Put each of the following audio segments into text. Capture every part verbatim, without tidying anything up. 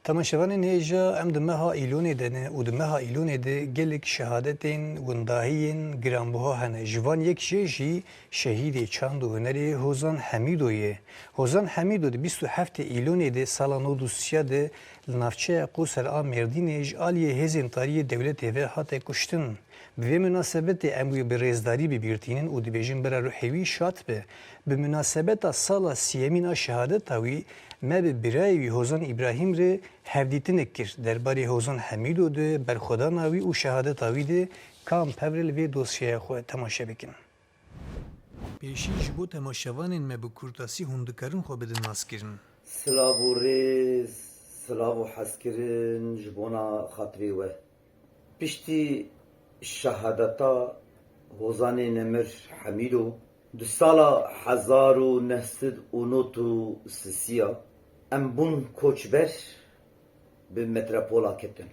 Temaşevanên hêja, em di meha Îlonê de ne û di meha Îlonê de gelek şehadetên windahiyên giranbuha hene. Ji van yek jê jî şehîdê çand û hunerê Hozan Hemîdo ye. Hozan Hemîdo di bîst û heftê Îlonê de sala nod û sîya de li navçeya Qusel a Mêrdînê ji aliyê hêzên tarî yê dewletê ve hate kuştin. Bi vê minasebetê em wî bi rêzdarî bi bîr tînin û dibêjin bira ruhê wî şad be. Bi minasebeta sala siyemîn a şehadeta wî, me bi birayê wî Hozan Îbrahîm re hevdîtinek kir. Derbarê Hozan Hemîdo de, berxwedana wî û şehadeta wî de ka em pev re li vê dosyeya xwe temaşe bikin. Pêşî ji bo temaşevanên me bi kurtasî hûn dikarin xwe bidin naskirin. Silav û rêz, silav û hezkirin ji bona xatirê we. Piştî şehadeta Hozanê Nemir Hemîdo di sala hezar û neh sed û nod û sisiya em bûn koçber, bi metropola ketin.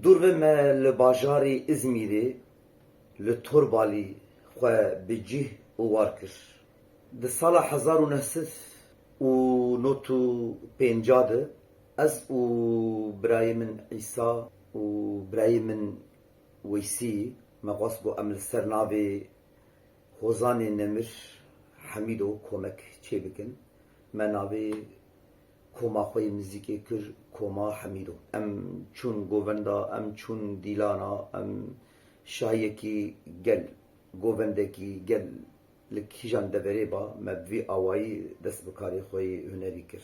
Dûr ve me li bajarê Îzmîrê li Torbalî xwe bi cih û war kir. Di sala hezar û neh sed û nod û pênca de ez û birayê min Îsa û birayê min Weysî, me xwest ku em li ser navê Hozanê Nemir Hemîdo komek çêbikin. Me navê koma xwe yê muzîkê kir Koma Hemîdo. Em çûn govenda, em çûn dîlana, em şahiyekî gel, govendekî gel li kîjan deverê ba, me bi vî awayî dest bi karê xwe yê hunerî kir.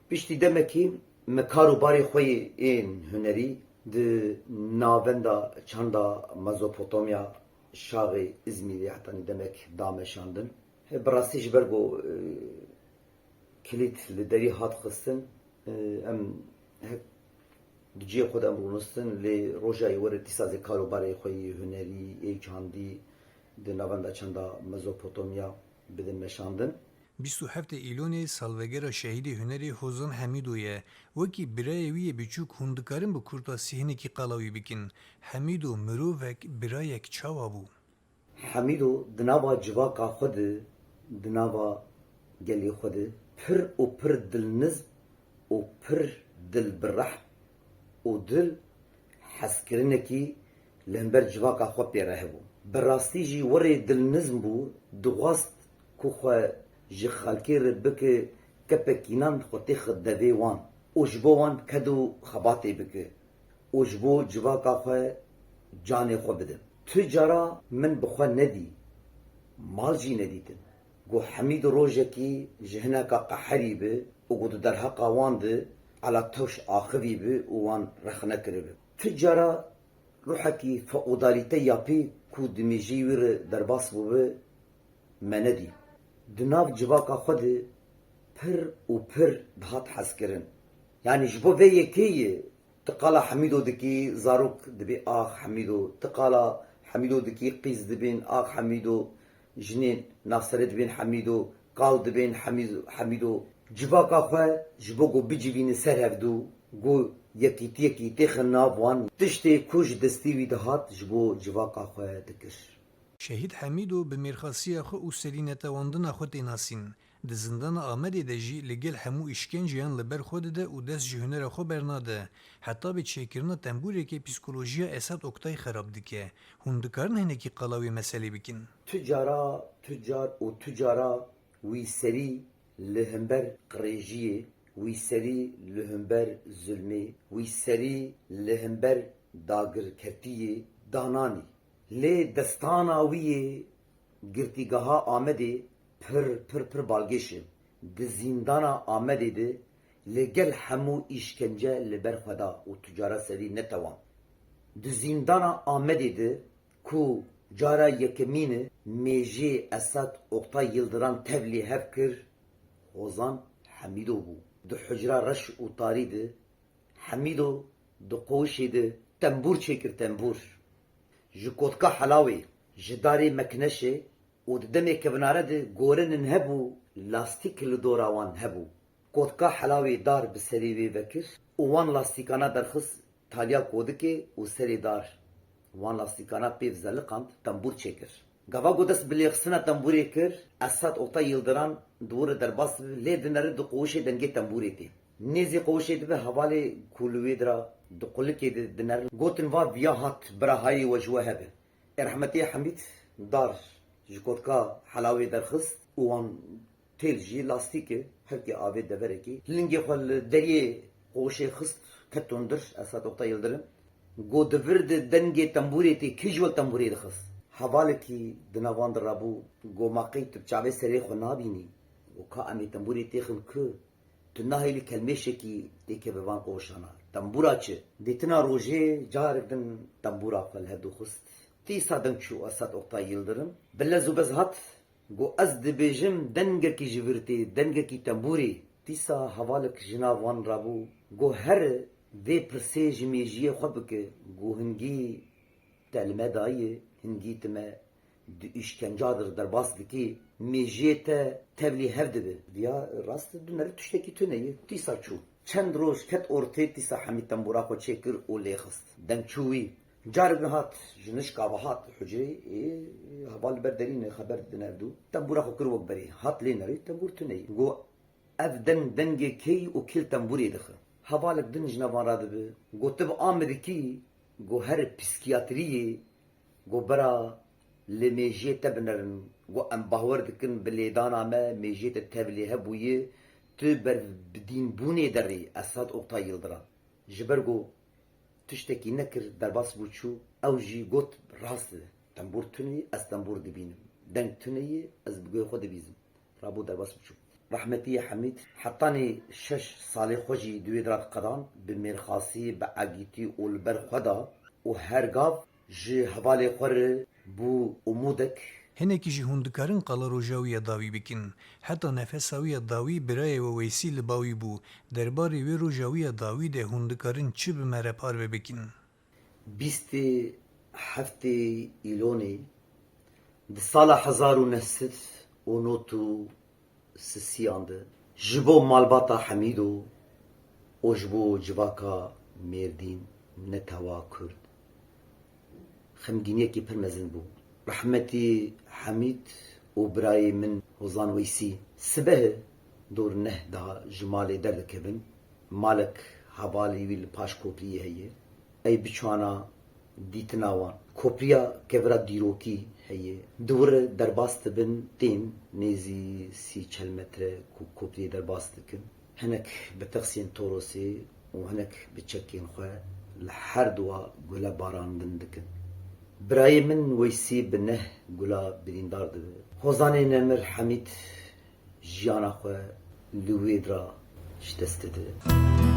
Piştî demekî me kar û barê xwe yê ên hunerî di navenda çanda Mezopotamya, şaxê Îzmîrê hetanî demek da meşandin. He, bi rastî ji ber ku, e, kilît li derî hat xistin, e, em hek di cihê xwe de em rûnistin, lê roja yê were dîsa zê kar û barê xwe yê hunerî, ê çandî di navenda çanda Mezopotamya bidin meşandin. Bîst û heftê Îlonê salvegera şehîdê hunerê Hozan Hemîdo ye. Wekî birayê wî yê biçûk hûn dikarin bi kurtasî hinekî qala wî bikin. Hemîdo mirovek, birayek çawa bû? Hemîdo di nava civaka xwe de, di nava gelê xwe de pir û pir dilnizm û pir dil bi rehm û dil hezkirinekî li hember civaka xwe pê re hebû. Bi rastî jî werê dilnizm bû, dixwest ku xwe ji xelkê re bike kepekînan, xwe têxe devê wan û ji bo wan ked û xebatê bike û ji bo civaka xwe canê xwe bide. Tu cara min bi xwe nedî, mal jî nedîtin. Ku Hemîd rojekî ji hineka qeherî bi û ku di derheqa wan de ela tewş axivî bi û wan rexne kiribi. Ti cara ruhekî feodalîte yapî ku di mêjî wî re derbas bûbi, me nedî. Di nav civaka xwe de pir û pir dihat hezkirin. Yanî ji bo vê yekê ye. Ti qala Hemîdo dikî, zarok dibê ax Hemîdo. Ti qala Hemîdo dikî, qîz dibên ax Hemîdo. Jinên navsere dibên Hemîdo. Kal dibên Hemî-, Hemîdo. Civaka xwe ji bo ku bicivîne ser hevdû, ku yekîtiyekî têxe nav wan, tiştê ku ji destî wî dihat ji bo civaka xwe dikir. Şehîd Hemîdo bi mêrxasiya xwe û serî netewandina xwe tê nasîn. Di zindana Amedê de jî li gel hemû îşkenceyan li ber xwe dide û dest ji hunera xwe bernade. Heta bi çêkirina tembûrekê psîkolojiya Esat Oktay xerab dike. Hûn dikarin hinekî qala wê meselê bikin? Tu cara, tu car û tu cara wî serî li hember qirêjiyê, wî serî li hember zulmê, wî serî li hember dagirketiyê dananî. Lê destana wî yê girtîgeha Amedê pir, pir, pir balgêş e. Di zîndana Amedê de li gel hemû îşkence li ber xwe da û tu cara serî netewan. Di zîndana Amedê de ku cara yekemîn e mêjê Esat Oktay Yildiran tevlî hev kir, Hozan Hemîdo bû. Di hucra reş û tarî de Hemîdo di qowişê de tembûr çêkir, tembûr. Ji kotka helawê, ji darê mekneşê û di demê kevnare de gorinin hebû, lastîk li dora wan hebû. Kotka helawê dar bi serê wê vekir û wan lastîkana derxist taliya kodikê û serê dar. Wan lastîkana pêv zeliqand, tembûr çêkir. Gava ku dest bi lêxistina tembûrê kir, Esat Oktay Yildiran di wir re derbas dibe, lê dinere di qowişê dengê tembûrê tê. Nêzî qowşê dibe hevalê ku li wê dira di qulikê de dinerin. Gotin va viya hat, bira hayê we ji we hebe. Ê rehmetî Hemîd dar ji kotka helawê derxist û wan têl jî lastîkê hevkê avê deverekî. Lingê xwe li deriyê qowşê xist, ket hundir, Esat Oktay Yildirim. Go di vir de dengê tembûrê tê, kî ji we tembûrê dixist? Hevalekî di nav wan de rabû, go ma qey tu bi çavê serê xwe nabînî? Go ka em ê tembûrê têxin ku? Tu nahêlî kelmêşekî têkeve van qowşana. Tembûra çi? Dîtina rojê carek din tembûra xwe li hev dû xist. Dîsa deng çû Esat Oktay Yildirim. Bi lez û bez hat, go ez dibêjim dengekî ji vir tê, dengekî tembûrê. Dîsa hevalek ji nav wan rabû, go here vê pirsê ji mêjiyê xwe bike, go hingî te li me daye, hingî tu me di îşkenca dir derbas dikî, mêjiyê te tevlî hev dibe. Viya rast dinere tiştekî tune ye. Dîsa çû. Çend roj ket ortê, dîsa Hemîd tembûra xwe çêkir û lê xist. Deng çû wî. Carek din hat, ji nişka ve hat hucreyê, ê, heval li ber derî ne, xeber didin ev dû. Tembûra xwe kir wek berê. Hat lê nerê, tembûr tune ye. Go, ev deng dengê kê yî û kê li tembûrê dixe? Hevalek din ji nav wan radibe. Go, tu bi a min dikî, go here psîkiyatriyê, go bira li mêjiyê te binerin, go em bawer dikin bi lêdana me mêjiyê te tevlî hebûye, tu berbidînbûnê derî, Esat Oktay Yildirim. Ji ber ku tiştekî nekir, derbas bû çû, ew jî got, rast e, tembûr tune ye, ez tembûr dibînim. Deng tune ye, ez bi guhê xwe dibîzim. Rabû derbas bû çû. Rehmetî Hemîd hetanî şeş salê xwe jî di wê dira diqedan, bi mêrxasî, bi egîtî û li ber xwe da û her gav ji hevalê xwe re bû umûdek. Hinekî jî hûn dikarin qala roja wî ya dawî bikin. Heta nefesa wî ya dawî birayê we Weysî li ba wî bû. Derbarê wê roja wî ya dawî de hûn dikarin çi bi me re parve bikin? Bîstê heftê Îlonê di sala hezar û neh sed û nod û sisiyan de ji bo malbata Hemîdo û ji bo civaka Mêrdîn, netewa Kurd, xemgîniyekî pir mezin bû. Rehmetî Hemîd û birayê min Hozan Weysî sibehê dor neh da ji malê derdikevin. Malek hevalê wî li paş kopriyê heye. Ey biçûna dîtina wan. Kopriya kevira dîrokî heye. Di wir derbas dibin, tên nêzî sî çel metre ku kopriyê derbas dikin. Hinek bi texsiyên Torosê û hinek bi çekên xwe li her duwa gule barandin dikin. Birayê min Weysî bi neh gula birîndar dibe. Hozanê Nemir Hemîd jiyana xwe li wê dira ji dest dide.